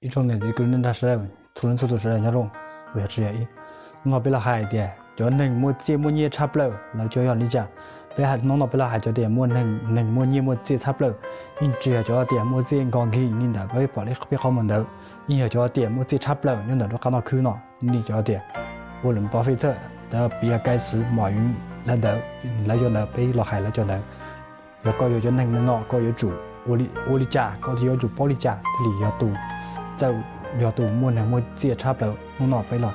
Ib tsoom niam txiv kwv tij neej tsa sawv daws, txhua leej txhua tus sawv daws nyob zoo, kuv yog Tswv Yam Ib. Hnub no peb los hais tias cov neeg muaj txiaj muaj nyiaj tshaj plaws lawv cov yog li cas. Peb hnub no peb los hais cov tias muaj neeg, neeg muaj nyiaj muaj txiaj tshaj plaws, yeej tsis yog cov tias muaj txiaj nkog nkig li ntawd peb pom peb qhov muag ntawd, yeej yog cov tias muaj txiaj tshaj plaws nyob ntawm lub qab ntuj khwb no, li cov tias ua lwm pov fej thawj, cov piv yog kai xwv mom yuv lawv ntawd, lawv cov ntawd peb los hais lawv cov ntawd. Yog koj yog cov neeg no koj yuav tsum ua li cas, koj thiaj yuav tsum paub li cas thiaj li yog tus txawj, yog tus muaj neeg muaj txiaj tshaj plaws. Hnub no peb los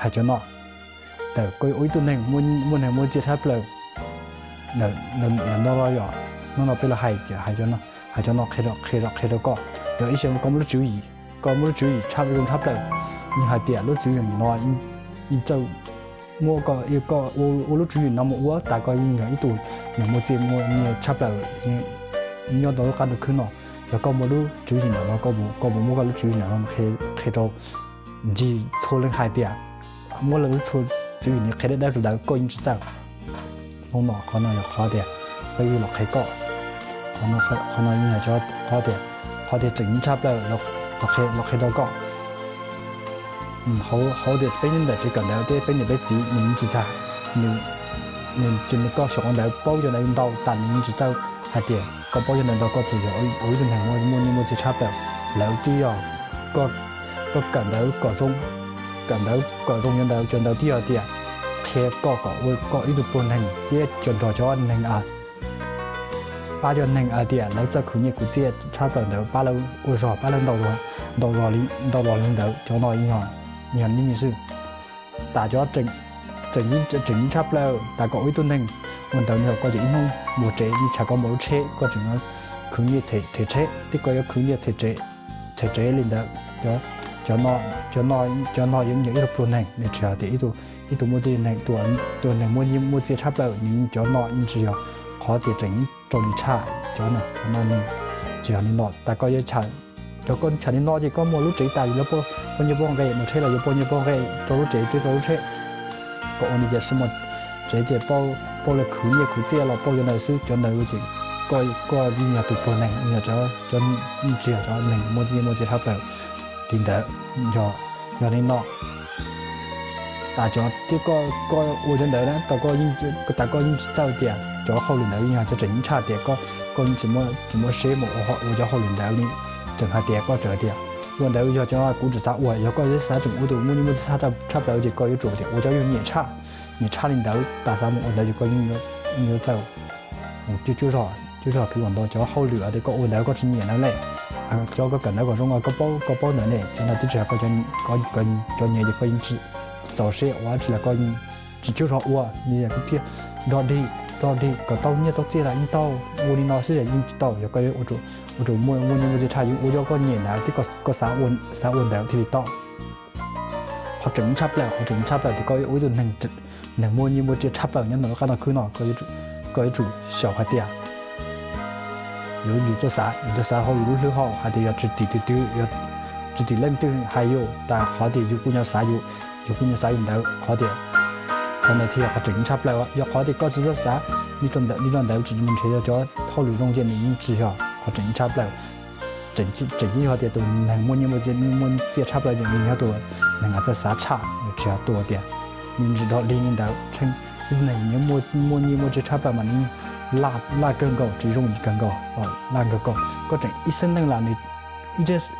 hais cov no. Thaum koj yuav ua ib tug neeg muaj neeg muaj txiaj tshaj plaws, lawv no los yog hnub no peb los hais, hais cov no qhia rau koj. Yog ib zaug koj muaj lub tswv yim, koj muaj lub tswv yim tshaj zoo tshaj plaws, yeej hais tias lub tswv yim no yeej txawj muab koj, koj ua lub tswv yim no mus ua tas koj yeej yog ib tug neeg muaj txiaj muaj nyiaj tshaj plaws nyob rau lub qab ntuj khwb no. Yog koj muaj lub tswv yim ntawm no, koj puas muab koj lub tswv yim ntawm no qhia rau ncig txhua leej hais tias muab lawv lub tswv yim no qhia dawb dawb rau lawv koj yeej tsis txawj. Hnub no qhov no yog qhov tias peb yuav los qhia koj. Qhov no yeej yog qhov tias, qhov tias tseem ceeb tshaj plaws los qhia rau koj. Hauv tias peb nyob ntawm tsev kawm ntawv thiab peb niam peb txiv nws yeej tsis txawj, nws, nws koj xyaum ntawd paub cov ntawd ntau tas nws yeej tsis txawj hais tias koj paub cov ntawd ntau koj txawm yog ua ib tug neeg muaj nyiaj muaj txiaj tshaj plaws. Lawv twb yog koj kawm ntawv kom zoo, kawm ntawv kom zoo cov ntawd, cov ntawd twb yog tias qhia koj kom ua koj ib tug pluag neeg thiab cov nrog cov neeg a pab cov neeg hais tias lawv txawj khwv nyiaj khwv txiaj tshaj plaws ntawd pab lawv ua zog pab lawv ntau, ntau zog li ntawd. Cov no yog li xwb. Tas cov tseem ceeb tshaj plaws tas koj ua ib tug neeg ua ntawd no koj ces ib hnub mus tsev li tshaj koj muaj lub tsheb koj tseem khwv nyiaj them tsheb thiab koj yuav khwv nyiaj them tsev li ntawd. Cov no, cov no yeej yog ib tug pluag neeg, nws tsis yog tias ib tug muaj txiaj neeg, tus neeg muaj nyiaj muaj txiaj tshaj plaws nws cov no yeej tsis yog qhov tias tseem raug li tshaj. Cov no, cov no tsis yog li no tas koj yuav cov koj tshaj li no ces koj muaj lub tsev tas yuav poj nyiaj poj nqe, muaj tsheb los yuav poj nyiaj poj nqe rau lub tsev thiab rau lub tsheb. Koj ua li cas sib muaj tsev ces pauj lawv khwv nyiaj khwv txiaj los pauj cov ntawd xwb, cov ntawd ces koj yeej yog tus pluag neeg, yeej yog cov, yeej tsis yog cov neeg muaj nyiaj muaj txiaj tshaj plaws li ntawd. Yog li no tas cov thiab koj ua cov ntawd na, tas koj yeej tsis txawj tias cov hauj lwm ntawd yeej yog cov tseem ceeb tshaj tias koj yeej tsis muaj siab mus ua cov hauj lwm ntawd li. Tseem hais tias koj tseem hais tias ua ntawd yog cov kuv tsis xav ua, yog koj xav tseem ua tus muaj nyiaj muaj txiaj tshaj plaws ces koj yuav tsum tias ua cov yus nyiam tshaj, nyiam tshaj li ntawd tas xav mus ua ntawd ces koj yeej yuav txawj mus cuab zog, cuab zog khwv ua ntau cov hauj lwm tias koj ua ntawd koj tsis nyiam ntawd lawm. Cov koj kawm ntawd kom zoo, koj paub, koj paub ntawd ne, cov no twb tsis yog koj cov nyiam ces koj yeej tsis txaus siab ua tsis los koj yeej tsis cuab zog ua li. Koj thiaj rog dig, rog dig kom tau nyiaj tau txiaj los yeej tau. Ua li no xwb yeej tsis tau, yog koj yuav ua rau muaj nyiaj muaj txiaj tshaj, yuav ua cov koj nyiam ntawd thiab koj xav ua ntawd thiaj li tau. Qhov tseem ceeb tshaj plaws, qhov tseem ceeb tshaj plaws tias koj yuav ua ib tug neeg muaj nyiaj muaj txiaj tshaj plaws nyob ntawm lub qab ntuj khwb no, koj yuav tsum xyaum hais tias yus txoj xav, yus txoj xav hauv yus lub hlwb hauv hais tias yog tsis tim tus twg, yog tsis tim leej twg hais yus tas qhov tias yus kuj nyob xav yus, yus kuj nyob xav yus ntawd. Qhov tias qhov ntawd thiaj yog qhov tseem ceeb tshaj plaws. Yog qhov tias koj tsis txawj xav li rau ntawd, li rau ntawd tsis mus nrhiav cov hauj lwm zoo ces nws yeej tsis yog qhov tseem ceeb tshaj plaws. Tseem ceeb yog tias tus neeg muaj nyiaj muaj txiaj tshaj plaws ces nws yog tus neeg txawj xav tshaj, nws tsis yog tus tias nws tsis dog dig li ntawd. Tshee, tus neeg muaj nyiaj muaj txiaj tshaj plaws mas nws laj kawg nkaus, tsis zoo kawg nkaus, laj kawg nkaus. Koj tseem ib xeeb neeg los,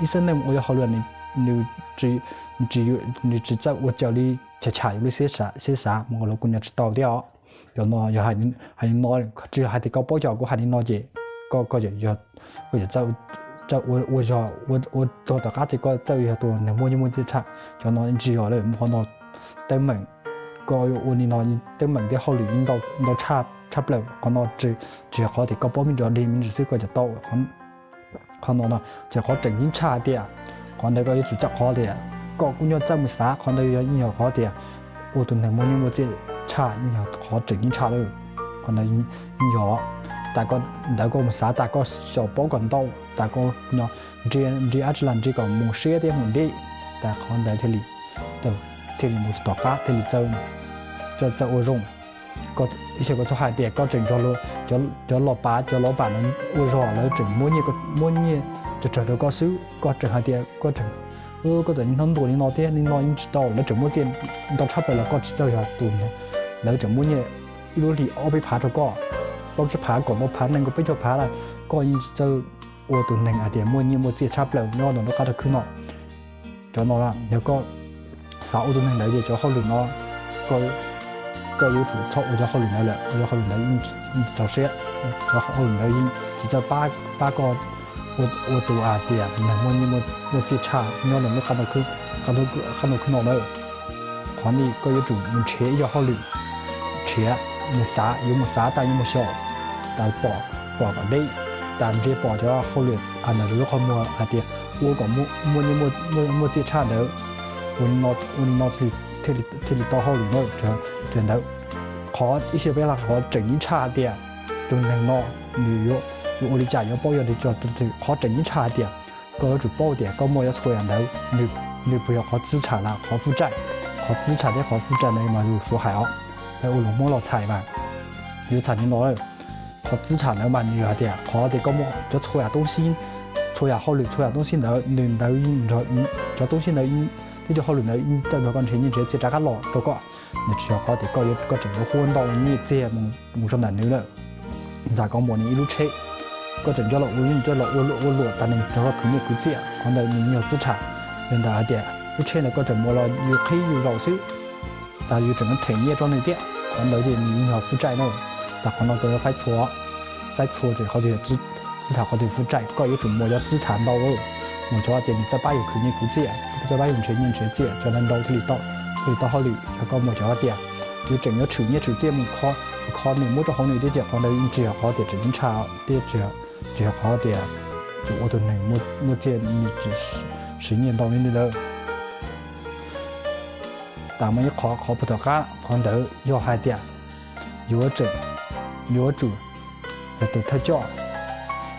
ib xeeb neeg ua yog hauj lwm, nws tsis txawj ua raws li cham cham yus li siab xav mus los kuj nyob tsis tau thiab os. Yog no yog hais li no, tsis yog hais tias koj paub cov kuv hais li no ces koj, koj txawj ua zog ua txog tom qab ces koj txawj yog tus neeg muaj nyiaj muaj txiaj tshaj. Cov no tsis yog lawm, qhov no teeb meem, koj ua li no teeb meem thiab hauj lwm ntau tshaj, tshaj plaws. Qhov no tsis yog qhov tias koj paub me ntsis li me ntsis xwb koj cov tau. Qhov no no ces qhov tseem ceeb tshaj hais tias qhov ntawd koj yuav tsum txawj qhov tias koj kuj nyob txawj mus xav, qhov ntawd yog yeej yog qhov tias ua tus neeg muaj nyiaj muaj txiaj tshaj yeej yog qhov tseem ceeb tshaj lawm. Qhov ntawd yeej yog tas koj ntawd koj mus xav tas koj xyaum paub kom ntau tas koj nrhiav dab tsi los nrhiav kom mus siab thiab mus deb tas qhov ntawd thiaj li, thiaj li mus tom qab thiaj li txawj ua zoo. Ib xyoos koj txhob hais tias koj tseem nrog cov los pav, cov los pav ntawd ua zog lawv tseem muab nyiaj, muab nyiaj tsawg tsawg rau koj xwb, koj tseem hais tias koj tseem Koj txawm hnub ntuas li no thiab li no yeej tsis tau, lawv tseem muaj txiaj ntau tshaj plaws los koj tsis txawj yog tus neeg. Lawv tseem muab nyiaj ib lub hlis ob peb phav rau koj, plaub tsib phav kaum ntau phav nees nkaum peb caug phav lawm, koj yeej tsis txawj ua tus neeg hais tias muaj nyiaj muaj txiaj tshaj plaws nyob rau lub qab ntuj khwb no. Cov no yog koj xav ua tus neeg ntawd ces cov hauj lwm no koj yuav tsum txhob ua cov hauj lwm ntawd lawm, ua cov hauj lwm ntawd yeej tsis txaus siab, cov hauj lwm ntawd yeej tsis txawj pab koj ua tus hais tias neeg muaj nyiaj muaj txiaj tshaj nyob rau lub qab ntuj khwb no lawm. Qhov no koj yuav tsum mus nrhiav ib co hauj lwm, nrhiav mus xav, yuav mus xav tas yuav mus xyaum, tas pom, pom kom deb, tas ntsia pom cov hauj lwm ntawm lub qhov muag hais tias ua kom muaj nyiaj muaj txiaj tshaj ntawd, ua li no thiaj li tau hauj lwm na. Ntawd, qhov ib sij peb los qhov tseem ceeb tshaj hais tias tus neeg no nws yuav ua li cas yuav paub yog li cas, qhov tseem ceeb tshaj hais tias koj yuav tsum paub tias koj muaj cov txhua yam ntawd, nws puas yog qhov txwb tsham los qhov fwj tsaim. Qhov txwb tsham thiab qhov fwj tsaim ntawd mas yus suav hais os, peb ua lus Hmoob los txhais mas yuav txhais li no. Qhov txwb tsham ntawd mas nws yog hais tias qhov tias koj muaj cov txhua yam toob sib, txhua yam hauj lwm txhua yam toob sib ntawd, nws ntawd, cov toob sib ntawd thiab cov hauj lwm ntawd txawj nrog koj nrhiav nyiaj nrhiav txiaj rov qab los rau koj. Nws tsis yog qhov tias koj yuav, koj tseem yuav hu ntau nyiaj txiag mus rau ntawm nws lawm. Ntawm koj muaj nws ib lub tsheb, koj tseem coj los ua, coj los ua luam tas nws nrog koj khwv nyiaj khwv txiaj, qhov ntawd nws yog txwb tsham. Yog ntawm hais tias lub tsheb ntawd koj tseem muab los yus qhib yus zaum xwb, tas yus tseem them nyiaj rau nws thiab, qhov ntawd ces nws yog fwj tsaim na. Tas qhov no koj yuav faib txhua, faib txhua ces qhov twg txwb tsham qhov twg fwj tsaim, koj yuav tsum muaj cov txwb tsham ntau, muaj cov tias nws txawj pab yus khwv nyiaj khwv txiaj, txawj pab yus nrhiav nyiaj nrhiav txiaj, cov ntawd ntau thiaj li tau, thiaj li tau hauj lwm. Yog koj muaj cov tias yus tseem yuav tshwm nyiaj tshwm txiaj mus kho, kho nws muab rau hauv nws thiab ces qhov ntawd yeej tsis yog qhov tias tseem ceeb tshaj, thiab tsis yog qhov tias tus ua tus neeg muaj txiaj nws tsis siv nyiaj ntau li ntawd. Tas muaj ib qho, qhov puag tom qab qhov ntawd yog hais tias yuav tsum, yuav tsum yog tus thawj coj,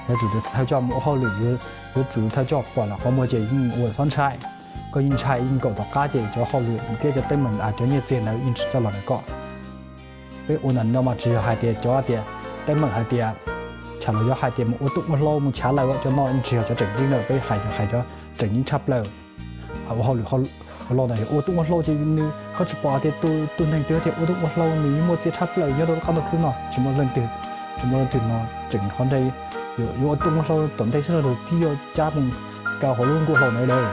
yuav tsum tus thawj coj mus ua hauj lwm, yuav tsum thawj coj pom los qhov muag ces yeej ua txhob ntshai. Koj yeej ntshai yeej nkaum tom qab ces cov hauj lwm thiab cov teeb meem, cov nyiaj txiag ntawd yeej tsis txawj los ntawm koj. Peb ua ntawm no mas tsis yog hais tias cov tias teeb meem hais tias, tshaj los yog hais tias mus ua tub ua hlau mus chav lawm, cov no yeej tsis yog cov tseem ceeb lawm, peb hais, hais cov tseem ceeb tshaj plaws. Ua hauj lwm, hauj lwm ntawd yog ua tub ua hlau ces nws, koj tsis pom tias tus neeg twg tias ua tub ua hlau nws yeej muaj txiaj tshaj plaws nyob rau lub qab ntuj khwb no, tsis muaj leej twg, tsis muaj leej twg no tseem qhov ntej. Yuav ua tub ua hlau tom ntej xwb no tib yuav cab mus kaw hauv lub nkuaj hlau ntawd lawm.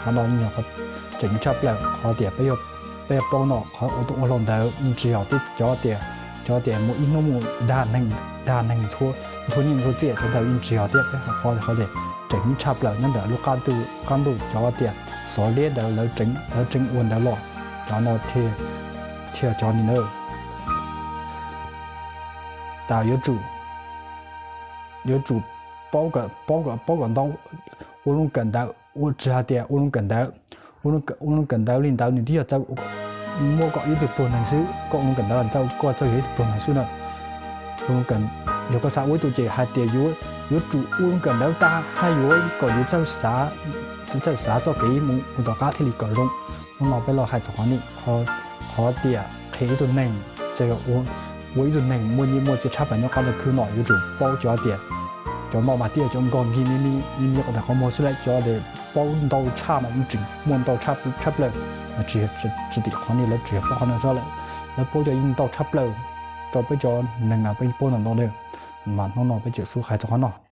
Qhov no yeej yog tseem ceeb tshaj plaws, qhov tias peb yuav paub no qhov ua tub ua hlau ntawd yeej tsis yog cov tias, cov tias mus ib hnub mus dag neeg, dag neeg ntxhua nyiaj ntxhua txiaj, cov ntawd yeej tsis yog thiab. Peb qhov, qhov tias tseem ceeb tshaj plaws nyob ntawm lub qab ntuj, qab ntuj cov tias xov liab ntawd lawv tseem ua ntawd los, cov no thiaj, thiaj cov ni na. Tas yuav tsum, yuav tsum paub kom, paub kom ntau, ua lub kawm ntawv, ua tsis hais tias ua lub kawm ntawv, ua lub kawm ntawv li ntawd nws twb yog txawj muab koj ib tug pluag neeg xwb, koj ua lub kawm ntawv txawj, koj txawj yog ib tug pluag neeg xwb na. Yog koj xav ua ib tug ces hais tias yuav, yuav tsum ua lub kawm ntawv tag hais yuav kom yuav txawj xav, txawj xav txoj kev mus ua tom qab thiaj li kom zoo. Hnub no peb los hais txog qhov ni, qhov tias qhia ib tug neeg, txawm yog ua ib tug neeg muaj nyiaj muaj txiaj tshaj plaws nyob qab ntuj khwb no yuav tsum paub cov tias cov no mas twb yog cov nkag nkig me me, me me qhov ntawm qhov muag xwb lawm, cov tias paub ntau tshaj mas yeej tseem muaj ntau tshaj plaws. Tsis, tsis tim qhov ni lawv tsis yog paub qhov no xwb lawm, lawv paub cov yeej ntau tshaj plaws rau peb cov neeg peb paub ntawm no na. Mas hnub no peb tseem xub hais txog qhov no.